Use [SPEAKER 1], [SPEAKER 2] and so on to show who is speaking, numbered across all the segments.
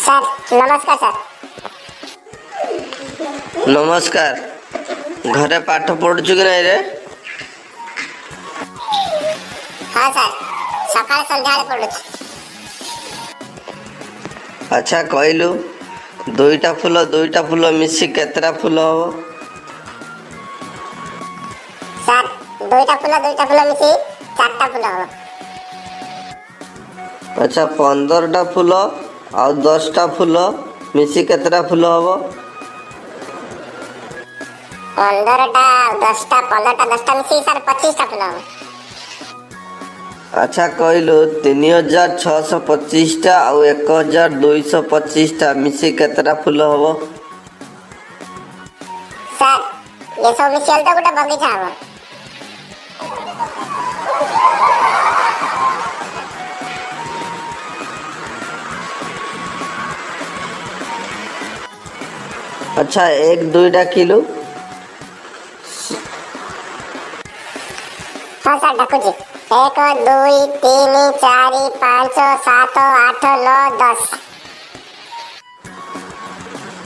[SPEAKER 1] Sir ନମସ୍କାର sir.
[SPEAKER 2] ନମସ୍କାର। ଘରେ ପାଠ ପଢୁଛୁ କି ନାଇଁ ରେ?
[SPEAKER 1] ହଁ ସାର୍, ସକାଳେ ସନ୍ଧ୍ୟାବେଳେ ପଢୁଛି।
[SPEAKER 2] ଆଚ୍ଛା କହିଲୁ, ଦୁଇଟା ଫୁଲ ଦୁଇଟା ଫୁଲ ମିଶି କେତେଟା ଫୁଲ ହବ?
[SPEAKER 1] ସାର୍, ଦୁଇଟା ଫୁଲ ଦୁଇଟା ଫୁଲ ମିଶି ଚାରିଟା ଫୁଲ ହବ।
[SPEAKER 2] ଆଚ୍ଛା, 15ଟା ଫୁଲ ଆଉ 10ଟା ଫୁଲ ମିଶି କେତେଟା ଫୁଲ ହବ?
[SPEAKER 1] 15ଟା ଆଉ 10ଟା, 15ଟା 10ଟା ମିଶିକି ସାର୍ 25ଟା ଫୁଲ ହବ।
[SPEAKER 2] ଆଚ୍ଛା କହିଲୁ, 3625ଟା ଆଉ 1225ଟା ମିଶି କେତେଟା ଫୁଲ ହବ?
[SPEAKER 1] ସାର୍, ଏସବୁ ମିଶିଗଲେ ତ ଗୋଟେ ବଗିଚା ହବ।
[SPEAKER 2] ଆଚ୍ଛା, 1 2 ଡାକିଲୁ।
[SPEAKER 1] ହଁ ସାର୍, ଡାକୁଛି। 1 2 3 4 5 7 8 9 10।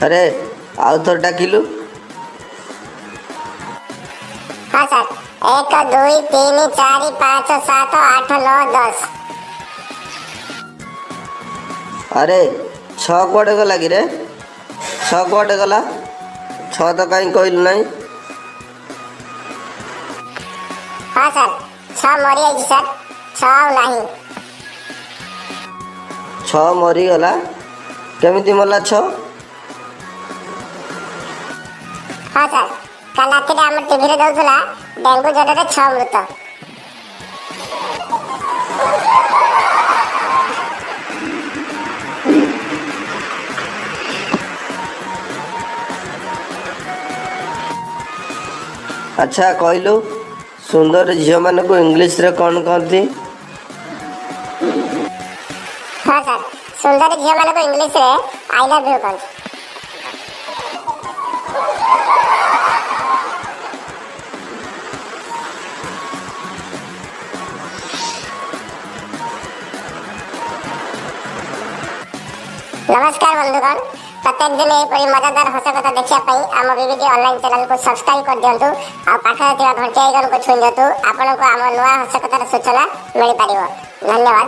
[SPEAKER 2] ଆରେ, ଆଉ ଥରେ ଡାକିଲୁ।
[SPEAKER 1] ହଁ ସାର୍, 1 2 3 4 5 7 8 9 10।
[SPEAKER 2] ଆରେ, 6 କୁଆଡ଼େ ଗଲା କିରେ? 6 କୁଆଡ଼େ ଗଲା? 6 ତ କାହିଁ କହିଲୁ ନାହିଁ?
[SPEAKER 1] ହଁ ସାର୍, 6 ମରିଯାଇଛି ସାର୍, 6 ଆଉ ନାହିଁ।
[SPEAKER 2] 6 ମରିଗଲା? କେମିତି ମଲା 6?
[SPEAKER 1] ହଁ ସାର୍, କାଲି ରାତିରେ ଆମ ଟିଭିରେ ଦଉଥିଲା, ଡେଙ୍ଗୁ ଜ୍ୱରରେ 6 ମୃତ।
[SPEAKER 2] ଆଚ୍ଛା କହିଲୁ, ସୁନ୍ଦର ଝିଅମାନଙ୍କୁ ଇଂଲିଶରେ କ'ଣ କହନ୍ତି?
[SPEAKER 1] ହଁ ସାର୍, ସୁନ୍ଦର ଝିଅମାନଙ୍କୁ ଇଂଲିଶରେ I love you କହନ୍ତି। ନମସ୍କାର ବନ୍ଧୁଗଣ, ପ୍ରତ୍ୟେକ ଦିନ ଏହିପରି ମଜାଦାର ହସ କଥା ଦେଖିବା ପାଇଁ ଆମ ବିବିଡି ଅନଲାଇନ୍ ଚ୍ୟାନେଲକୁ ସବସ୍କ୍ରାଇବ୍ କରିଦିଅନ୍ତୁ ଆଉ ପାଖରେ ଥିବା ଘଣ୍ଟି ଆଇକନକୁ ଛୁଇଁ ଦିଅନ୍ତୁ। ଆପଣଙ୍କୁ ଆମ ନୂଆ ହସ କଥାର ସୂଚନା ମିଳିପାରିବ। ଧନ୍ୟବାଦ।